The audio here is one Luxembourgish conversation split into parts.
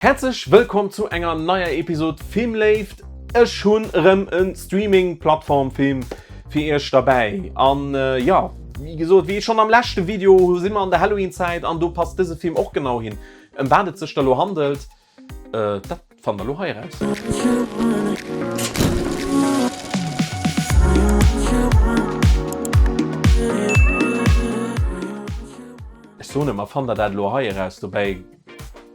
Häerzlech wëllkomm zu enger neier Episode Filmléift. Ech hunn erëm en Streaming-Plattform-Film fir iech derbäi. An jo, wéi gesot, wéi schonn am leschte Video, si mer an der Halloween-Zäit an do passt dëse Film och genau hin. Ëm wat et sech da lo handelt, dat fannt der lo hei eraus. Ech soen ëmmer, fannt der dat elo hei eraus, dobäi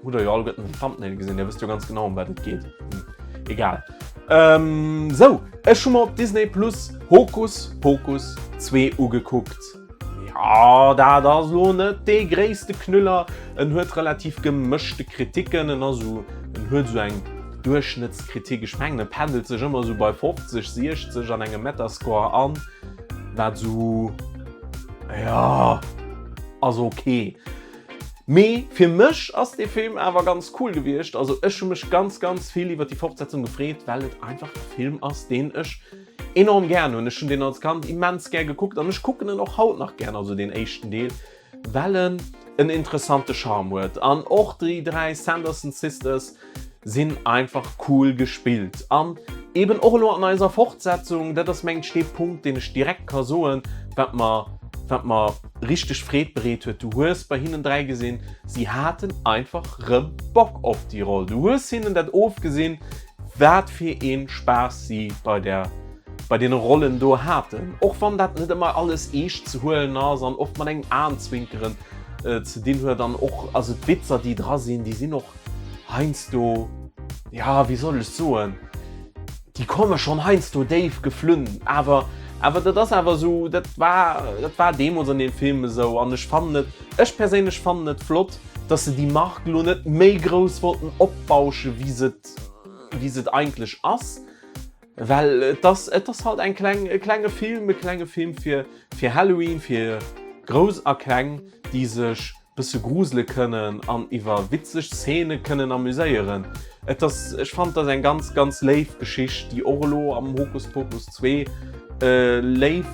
Hutt der jo alleguerten den Thumbnail gesinn, dir wësst jo ganz genau ëm wat et geet. Hm, egal. Ähm, sou, ech hu mer op Disney Plus Hokus Pokus 2 ugekuckt. Ja, dat ass lo net dee gréisste Knüller. En huet relativ gemëschte Kritiken, en ass sou, en huet sou eng Duerchschnëttskritik. Ech mengen, e pendelt sech ëmmer sou bei 50, 60 an engem Metascore an, wat sou, ja, ass ok. Mee fir mech ass dee Film awer ganz cool gewiescht. Also ech hu mech ganz ganz vill iwwer déi Fortsetzung gefreet, well et einfach e Film ass, deen ech enorm gären hunn. Ech hunn deen als Kand immens gär gekuckt an ech kucken en och haut nach gären, also deen éischten Deel, well en en interessante Charme huet. An och déi 3 Sanderson Sisters sinn einfach cool gespillt an eben och elo an eiser Fortsetzung, dat ass mengt ech dee Punkt deen ech direkt ka soen, wat mer wat mer richteg Freed bereet huet, du hues bei hinnen 3 gesinn, si haten einfach rëm Bock op déi Roll, du hues hinnen dat ofgesinn, wat fir ee Spaass si bei der bei deene Rollen do haten, och wann dat net ëmmer alles eescht ze huelen ass an oft mat engem Aenzwinkeren ze dinn huet an och also d'Witzer déi dra sinn, déi sinn och Heiansdo, ja, wéi soll ech soen, déi komme schonn heiansdo déif geflunn, awer, awer dat ass awer esou, dat war, dat war deemools an deem Film esou an ech fannen et, ech perséinlech fannen et flott, dass se déi Mark elo net méi grouss wollten opbausche wéi se et, wéi se et eigentlech ass, well et ass, et ass halt eng kleng, e klenge Film, e klenge Film fir, fir Halloween, fir Grouss a Kleng, déi sech bësse grusele kënnen an iwwer witzeg Szene kënnen amuséieren. Et ass, ech fand, et ass eng ganz, ganz léif Geschicht, déi och elo am Hokus Pokus 2 léif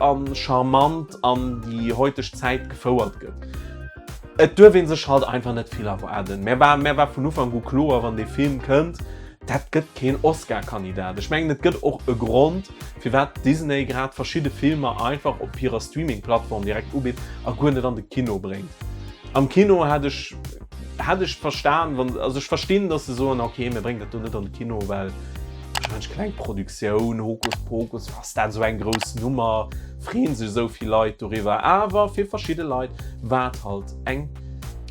a charmant an déi heuteg Zäit gefouert gëtt. Et duerf ee sech halt einfach net vill erwaarden. Mär war, mär war vun Ufank u kloer, wann dee Film kënnt, dat gëtt keen Oscar-Kandidat. Ech mengen, et gëtt och e Grond, firwat Disney grad verschidde Filmer einfach op hirer Streaming-Plattform direkt ubitt a guer net an de Kino bréngt. Am Kino hätt ech hätt ech verstan, wann, also ech verstinn, dass se soen, okay, mir bréngen dat do net an de Kino, well wahrscheinlech kleng Produktioun, Hokus Pokus, ass dat esou eng grouss Nummer, freeën sech esou vill Leit doriwwer. Awer fir verschidde Leit war et halt eng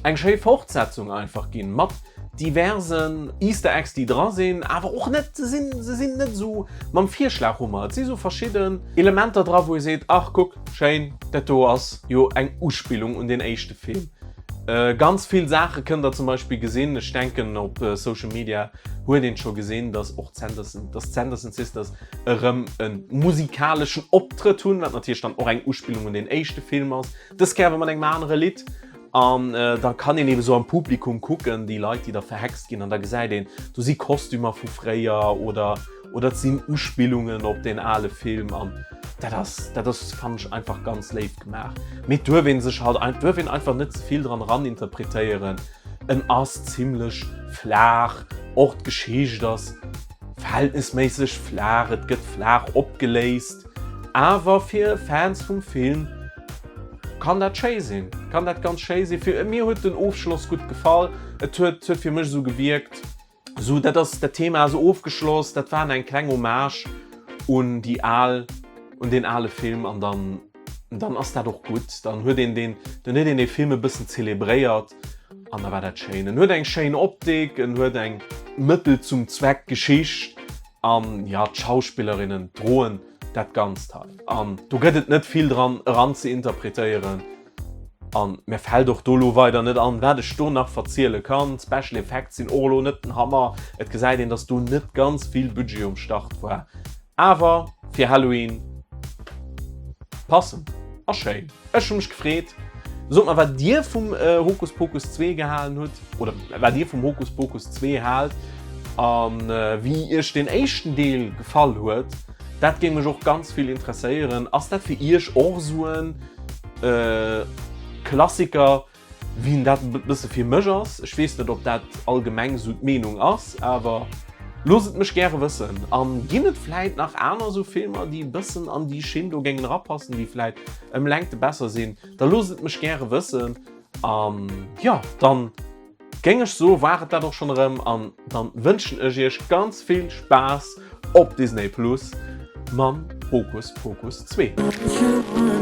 eng schéi Fortsetzung einfach ginn, mat diversen Easter Eggs déi dra sinn, awer och net, se sinn, se sinn net esou mam Virschlaghummer. Et si sou verschidden Elementer dra wou ee seet, ach kuck, schéin, dat do ass jo eng Uspillung un deen éischte Film. Ganz vill Saache kënnt der zum Beispill gesinn, ech denken op Social Media huet een scho gesinn, dass och d'Sanderson, dass d'Sanderson Sisters erëm e musikaleschen Optrëtt hunn, wat natierlech dann och eng Uspillung un deen éischte Film ass, dës Kéier awer mat engem anere Lidd. An da kann een eben esou am Publikum kucken, déi Leit, déi da verhext ginn, an da gesäit een, do si Kostümer vu fréier oder, oder et sinn Uspillungen op deen ale Film. An dat ass, dat ass, fannen ech, einfach ganz léif gemaach. Mee et duerf ee sech halt, et duerf een einfach net ze vill dran eraninterpretéieren. En ass zimlech flaach, och d'Geschicht ass verhältnisméisseg flaach, et gëtt flaach opgeléist. Awer fir Fans vum Film kann dat schéi sinn, kann dat ganz schéi sinn. Fir mir huet den Ofschloss gutt gefall. Et huet huet fir mech esou gewierkt, esou dat ass dat Thema ass ofgeschloss, dat war eng kleng Hommage un déi al, un deen ale Film an dann dann ass dat och gutt. Dann huet een deen, dann huet een dee Film e bëssen zelebréiert an da war dat schéin. En huet eng schéin Optik, en huet eng Mëttel zum Zweck Geschicht an jo d'Schauspillerinnen droen dat Ganzt hei. An do gëtt et net vill dran eran ze interpretéieren. An mir fält och do elo weider net an, wat ech do nach verziele kann. D'Special Effects sinn och elo net den Hammer. Et gesäit een, dass do net ganz vill Budget um Start war. Awer fir Halloween passend a schéin. Ech hu mech gefreet. Sot mer wat dir vum Hokus Pokus 2 gehalen hutt oder wat dir vum Hokus Pokus 2 haalt an wéi iech den éischten Deel gefall huet. Dat géing mech och ganz vill interesséieren. Ass dat fir iech och esou en Klassiker? Wien dat e bësse fir mech ass. Ech weess net, ob dat allgemeng esou d'Meenung ass, awer loosst et mech gäre wëssen. An ginn et vläit nach aner esou Filmer, déi e bëssen an déi Schinn do géingen erapassen, déi vläit ëm Längte besser sinn, da loosst et mech gäre wëssen. An jo, dann géing ech soe war et dat och schonn erëm an dann wënschen ech iech ganz vill Spaass op Disney Plus mam Hokus Pokus 2.